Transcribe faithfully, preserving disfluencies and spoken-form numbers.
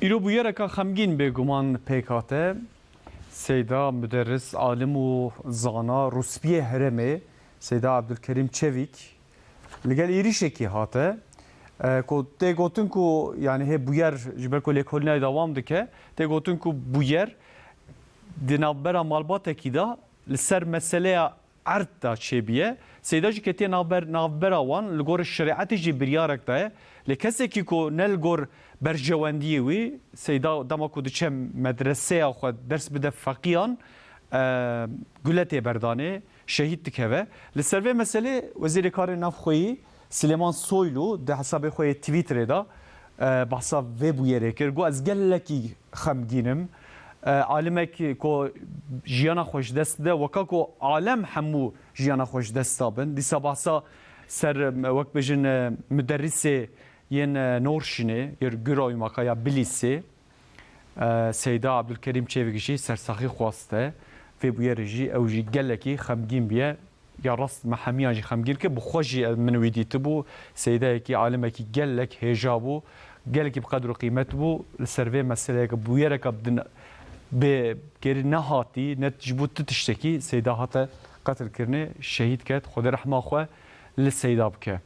Îro bûyereka xemgîn bêguman pêk hate. Seyda muderris, alim û zana rûspiyê herêmê, Seyda Ebdulkerîm Çevîk, li gel êrîşekî hate. E, ku tê gotin ku, yani hê bûyer ji ber ku lêkolînayê dewam dike, tê gotin ku bûyer di navbera malbatekî de li ser meseleya erd de çêbûye. Seyda jî ketiye navber-, navbera wan, li gor şerîetê jî biryarek daye. Lê kesekî ku ne li gor berjewendiyê wî, Seyda dema ku diçe medreseya xwe ders bide feqiyan, e, gule tê berdanê, şehîd dikeve. Li ser vê meselê Wezîrê Karê Navxweyî Silêman Soylu di hesabê xwe yê Twitterê de, e, behsa vê bûyerê kir. Got, ez gelekî xemgîn im. E, alimek ku jiyana xwe ji dest bide, weka ku alem hemû jiyana xwe ji dest dabin. Dîsa behsa ser, e, wek bêjin, e, muderrisê yên, e, Norşînê, yên Güroymaka ya Bilîsê, e, Seyda Ebdulkerîm Çevik jî sersaxî xweste. Vê bûyerê jî ew jî gelekî xemgîn bûye. Ya rast me hemiyan jî xemgîn kir, bi xwe jî min wî dîtibû. Seydayekî, alimekî gelek hêja bû, gelekî bi qedr û qîmet bû. Li ser vê meseleyeke bûyereke bi din-, bê gêrî nehatî, ne ji bo ti tiştekî Seyda hate qetilkirinê, şehîd ket. Xwedê rehma xwe li Seyda bike.